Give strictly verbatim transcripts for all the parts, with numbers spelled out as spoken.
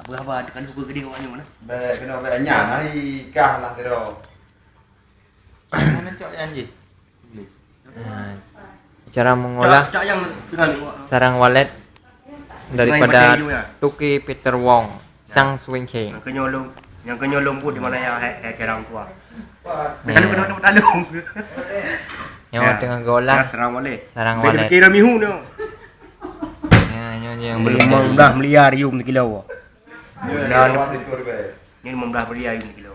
Berapa dekat lupa gede awak nyoe nah. Baik, kena baik nyang hari kah lah tiro. Mana cok yang ji? Nah, cara mengolah Cok yang tengah ni awak. Sarang walet daripada Main pakai Tuki Peter Wong, Sang Swing King. Yang kenyolong, yang kenyolong pun di mana ya hai hai kerang tua. Dekat kena kena talung. Yang tengah golah Sarang walet. Sarang Bila walet. Kira mihu tu. Ya, nyonya yang belum Lima jadi. Belas miliar yum kilo. Nah, itu ribu. Ni lima belas miliar yum kilo.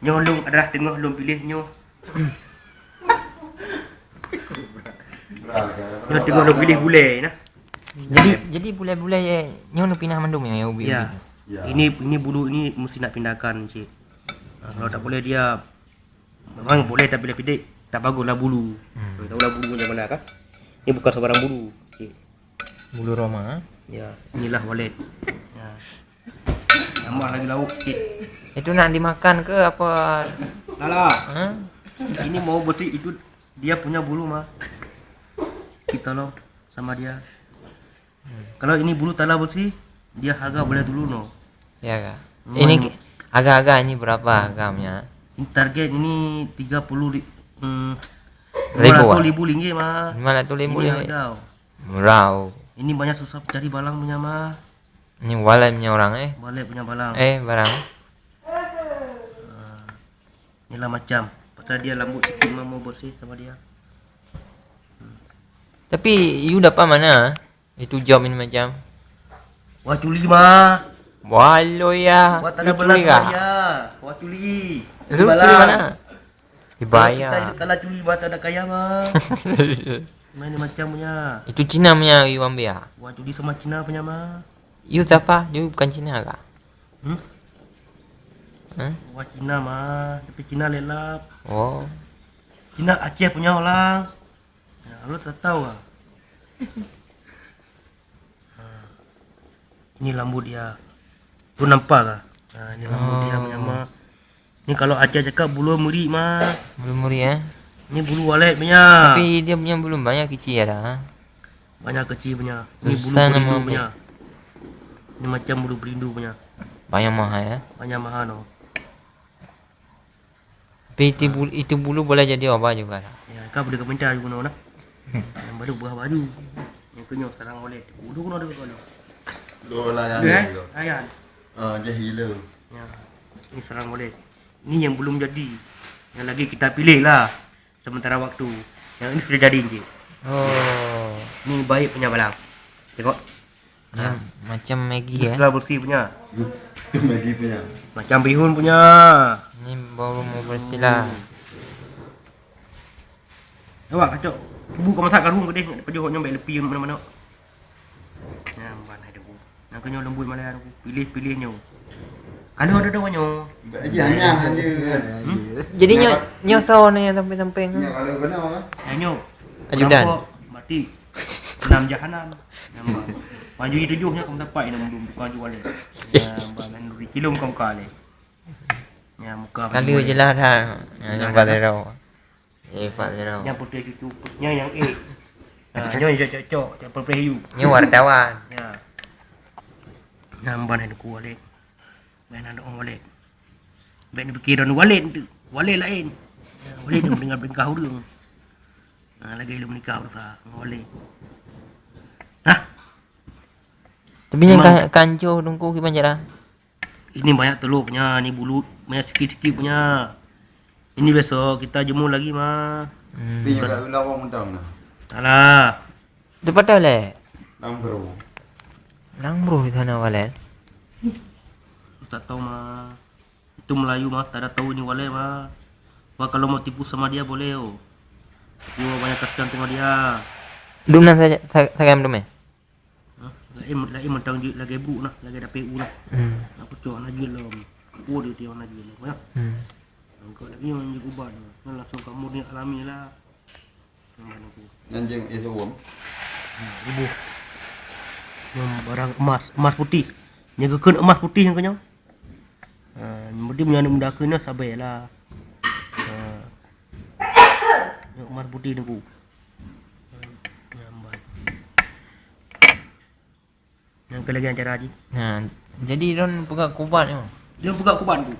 Nyoh lung adalah tengah lung pilih nyoh. Nyoh tengah lung pilih gulai nah. Jadi jadi bulai-bulai nyonya pinah mandum ya ubi. Ya. Ini ini bulu ini mesti nak pindahkan cik. Ha, kalau tak boleh dia memang boleh tapi lebih tak baguslah bulu. Hmm. Tahulah bulu macam mana kan? Ini bukan sembarang bulu. Cik. Bulu roma. Ya, inilah walet. Ya. Tambah lagi lauk sikit. Itu nak dimakan ke apa? Lala. Ha? Ini mau bersih itu dia punya bulu mah. Kita lo sama dia. Kalau ini bulu tala bersih, dia harga boleh dulu no. Ya kak. Ini ki- harga-harga ini berapa harganya? Ini target ini tiga puluh ri- hmm, Ribu, dua ratus ah? ribu ringgit mah. Lima ratus ribu Ini ni. Harga. Murah. Ini banyak susah cari balang punya mah. Ini walai punya orang eh. Balik punya balang. Eh barang. Inilah macam. Pasal dia lambut sikit mah mau bersih sama dia. Tapi you dapat mana? Itu job ini macam. Wah culi mah. Walau ya. Wah tak ada Lu belas curi sama kah? Dia. Wah culi. Lu curi mana? Dibayar. Kalau kita hidup tak ada culi mah tak ada kaya mah. Mana macam punya. Itu Cina punya you ambil ya? Wah culi sama Cina punya mah. You siapa? You bukan Cina kah? Hmm? Hah? Wah Cina mah, tapi Cina lelap. Oh. Cina Aceh punya orang. Ya, lu tak tahu ah. Ha. Ini lambut dia. Tu nampak ah. Ha, ini lambut dia Oh. menyama. Ni kalau Aceh cakap bulu meri mah. Belum muri eh. Ni bulu walet punya. Tapi dia punya belum banyak kecil ada. Ha? Banyak kecil punya. Ni bulu Susah nama berindu ambil. Punya. Ni macam bulu berindu punya. Banyak mahal ya. Banyak mahal no. Tapi itu bulu, itu bulu boleh jadi obat juga lah. Ya, kau boleh komentar juga no nah. Yang baru buah baju. Yang kenyang sarang oleh. Udah kena ada kau. Dua lah yang Ya, ni. Ayan. Ah, jahil tu. Ya. Ni sarang oleh. Ni yang belum jadi. Yang lagi kita pilih lah. Sementara waktu. Yang ini sudah jadi je. Oh. Ni baik punya balang. Tengok. Ya, macam Maggi Ini ya. sudah bersih punya. Tu Maggi punya. Macam bihun punya. Ini baru mau bersih lah. Awak kacau. Ibu kau masak karung kedeh nak pajoh nyampe lepi mana-mana. Yang ban hai debu. Yang kenyang lembut malah aku. Pilih-pilih nyo. Kalau ada dah nyo. Bagi hanya hanya. Jadi nyo nyo so ni yang samping-samping. Ya kalau kena apa? Yang nyo. Ajudan. Rampok, mati. Enam jahanam. Nampak. Panjuri tujuh nya kamu dapat yang belum bukan jual ni. Yang ban nuri kilom kau muka ni. Yang muka. Lalu je lah dah. Yang nampak zero. Eh, empat zero. Yang putih cucu. Yang yang eh. Ha, nyo yang cocok-cocok, yang putih you. Ni wartawan. Ya. Yang ban ada ku wallet. Main ada orang wallet. Baik ni fikir orang wallet tu. Wallet lain. Ya, wallet ni mendengar bengkah orang. Ha, lagi belum nikah berusaha dengan wallet. Hah? Tapi yang Memang- ka- kancur dungku kiban cara. Ini banyak telur punya, ni bulu banyak sikit-sikit punya. Ini besok kita jemur lagi mah. Hmm. Tapi yang kat lawang mentang dah. Alah, Tu patah leh. Enam bro. Nang bro di sana wallet. tak tahu mah. Itu Melayu mah, tak ada tahu ni wallet mah. Wah kalau mau tipu sama dia boleh oh. Tapi wah banyak kasihan tengok dia. Dum nan saja sa- sagam dum eh. Hah? Lain lain mentang je lagi bu nah, lagi ada P U nah. Hmm. Aku cok anak jil lah. Aku dia tiang anak jil lah. Ya. Hmm. Engkau lagi yang je ubat. Nah, langsung kamu ni alami lah. Yang mana tu? Nanjing itu wong. Ibu. Yang barang emas, emas putih. Yang kekun emas putih yang kenyang. Ha, berarti punya anak muda kena sabar lah. Ha. Yang emas putih ni ku. Yang ban. Keu lagèe acara jih. Ha, jadi lôn peugah kubat nyoe. Lôn peugah kubat ku.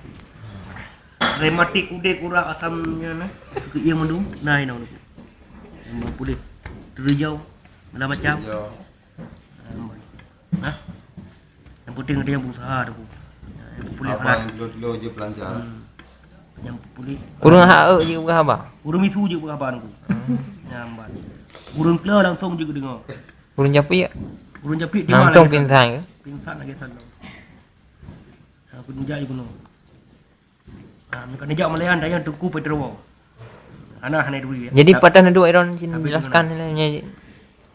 Rematik udép urat asam nyan na. Keu ié mandum. Nah, inoe ku. Nyang puléh. Teurijau. Segala macam. Teurijau. Nah, yang penting dia berusaha tu. Yang puléh halal. Apa yang kilo-kilo je pelancar. Hmm. Yang puléh. Ureueng hak jeuet peugah haba. Ureueng miseue jeuet peugah haba tu. Hmm. Nyang ban. Ureueng klo langsung jeuet deungö. Ureueng japit. Ureueng japit langsung pingsan ke? Pingsan lagèe sana. Aku tunjuk je gunung. Ha, meuka neujak malayan dayang Teungku Petrowo. Hana, hana duri, ya. Jadi, patah na duek, Iron, cin jelaskan ni, nya.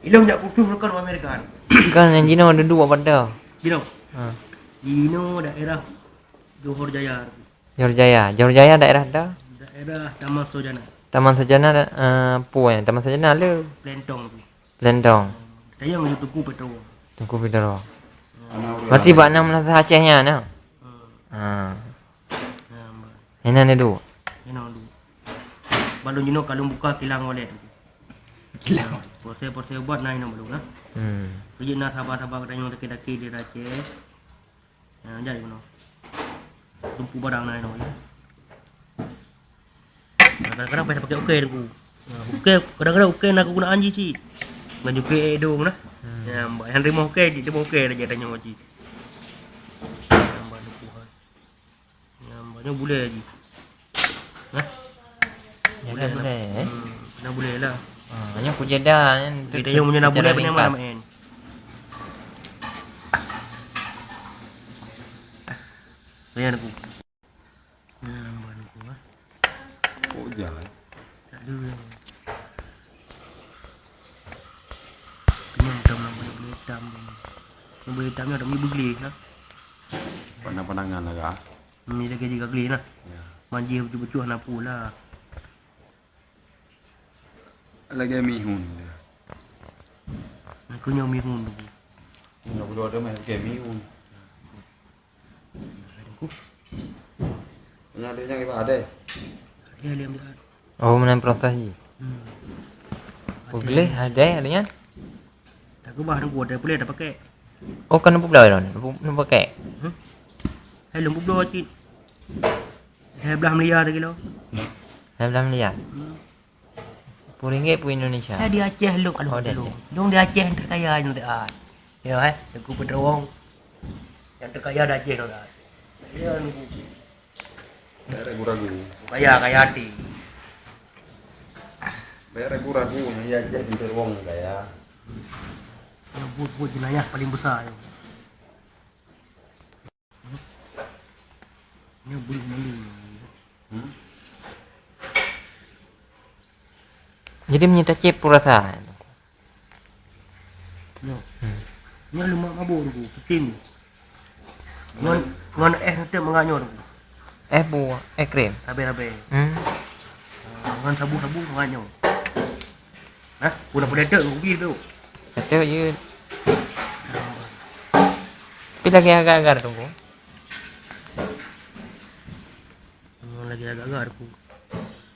Ilong jak kursus rekan Amerika. Kan yang jinoe duduk apa dah? Jinoe. Ha. Jinoe daerah Johor Jaya. Johor Jaya. Johor Jaya daerah dah? Daerah Taman Sojana. Taman Sojana, eh, apa ya? Taman Sojana le? Plentong tu. Plentong. Dayang laju Teungku Petrowo. Teungku Petrowo. Berarti bak enam belas Aceh nya, nah? Hmm. Ha. Nah, mbak. Ina ni dulu. Ina dulu. Balon jinoe kalau buka kilang wallet. Kilang. Proses-proses buat na ina balon, nah. Hmm. Kejak na sabar-sabar katanya sakit-sakit di Aceh. Nah, jadi kena. Tumpu barang na ina. Kadang-kadang payah pakai ukèe tu. Nah, ukèe, kadang-kadang ukèe na kegunaan jih cit. Ngan ukèe hidung nah. Hmm. Ya, mbak, yang terima ukèe, terima ukèe dah jadi tanya cit. Yang mbak ni kuat. Yang mbak ni boleh lagi. Nah. Jadi boleh lah. Boleh, eh? Hmm, kena boleh lah. Ha, yang kujeda kan. Kita yang punya nak boleh apa nama main? Saya nak. Nah, ban ku, ah. Oh, jalan. Tak ada. Cuma macam nak boleh hitam ni. Nak boleh hitam ni ada boleh bergelih lah. Pandang-pandangan lah kah? Ni lagi juga gelih lah. Ya. Manjir betul-betul hana pula. Lagi mihun dia. Aku nyau mihun tu. Nak boleh ada main game mihun. Hanya ada yang ibarat ada. Ada yang dia. Oh, meunan proses jih. Hmm. Boleh ada yang. Tak ubah nunggu ada boleh ada pakai. Oh, kan nunggu belah dah. Nunggu pakai. Hmm? Hai lunggu belah cit. Hai belah melia dah kilo. Hai belah melia. Hmm. Peuet ringgit peuet Indonesia. Eh, di Aceh lôn kalau. Oh, di Aceh. Lôn di Aceh yang terkaya nyoe dah. Ya, eh, Teungku Peuteuwong. Yang terkaya di Aceh nyoe dah. Ya, nunggu. Bayar ragu-ragu. Kaya, kaya hati. Bayar ragu-ragu, yang di Aceh Peuteuwong kaya. Yang buat-buat jenayah paling besar. Nyoe beuh malu. Hmm? Jadi meunyoe tacép peue rasa? Nyoe. Hmm. Nyoe lemak mabuk tu, peuting. Ngon, ngon eh nutet mangat nyoe tu. Eh bu, eh krim. Habéh-habéh. Hmm. Ah, ngon sabu-sabu mangat nyoe. Hah? Pula-pula tek kopi tu. Tek je. Tapi lagi agak-agak tunggu. Hmm, lagi agak-agak aku.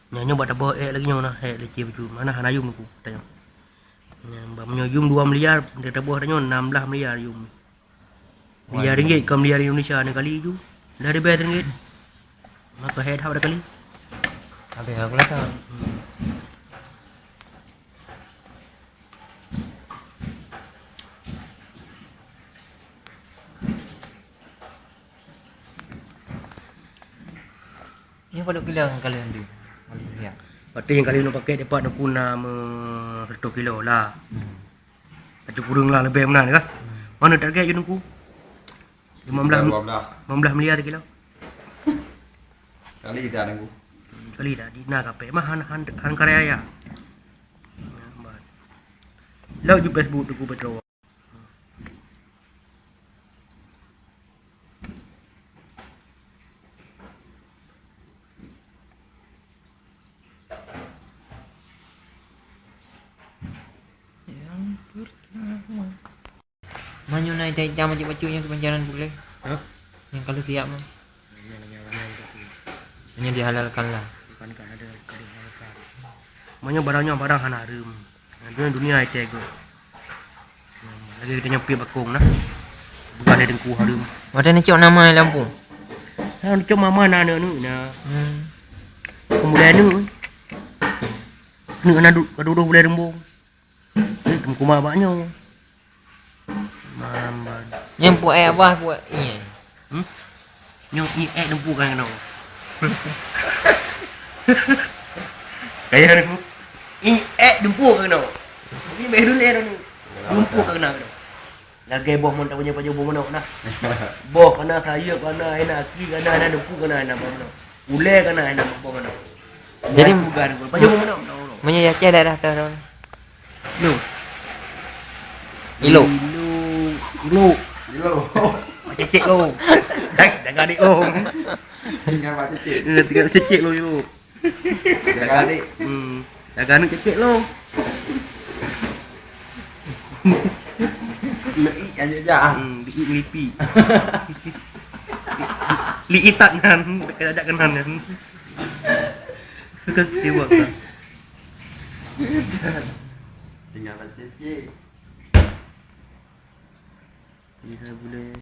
Nyoe nyoe bak taboh ék lagi nyoe nah, ék lecé bacut. Mana hana yum aku tanya. Nyoe bak meunyoe yum dua miliar, dia taboh tanya enam belas miliar yum. Miliar ringgit, kon miliar Indonesia ni kali tu. Dah ribèe ringgit. Maka hai dah pada kali. Habis aku lah tak. Ini pada kilo yang kalian di. Kalian siap. Berarti yang kalian pakai dapat nak guna me seratus kilo lah. Hmm. Atau kurang lah lebih meunan kan? Hmm. Mana target je nunggu? Lima belas, dua belas. Lima belas miliar kilo. Kali dah nunggu. Kali dah di na kape mah han han han karya ya. Lalu di Facebook tu ku betul. Yang pertama. Meunyoe na ita-ita macam-macam nyang keubancaran puléh. Hah? Nyang ka lheueh siap nyoe. Nyang, nyang ramai tapi. Hanya dihalalkan lah. Bukan ka ada, ka dihalalkan. Meunyoe barang nyoe barang hana hareuem. Nah, dunia, dunia ita geuh. Lagi kita nyoe piep bakong nah. Bukan ada dengku harum. Mata ni cok nama lampu. Nah, cok mama na aneuk-aneuk na. Hmm. Kemudian aneuk. Aneuk na du-, ka dua bulan rembong. Ni kuma bak nyoe. Mamban. Nyang puek eh abah puek ié. Hmm? Nyoe ié eh dempu kan kena. Kaya ni. Ié eh dempu kan kena. Ni baru le ni. Dempu kan kena. Lagèe boh meunoe, pajoh boh meunoe nah. Boh kana, sayeup kana, hana aki kana, hana dempu kana, hana boh meunoe. Ulèe kana, hana boh meunoe. Jadi, pajoh boh meunoe, meunoe, meunoe. Meunyoe Aceh daerah teuh. Lu. Ilo. Ilo. Ilo. Ilo. Cecek lo. Jaga adik lo. Tinggal Pak Cecek. Tinggal cecek lo, Ilo. Jaga adik. Hmm. Jaga aneuk cecek lo. Leuik aja ja. Hmm, leuik melipi. Leuik itat nyan, dekat ajak keunan nyan. Itu kan kecewa kan. Tinggal Pak Cecek. Ini saya boleh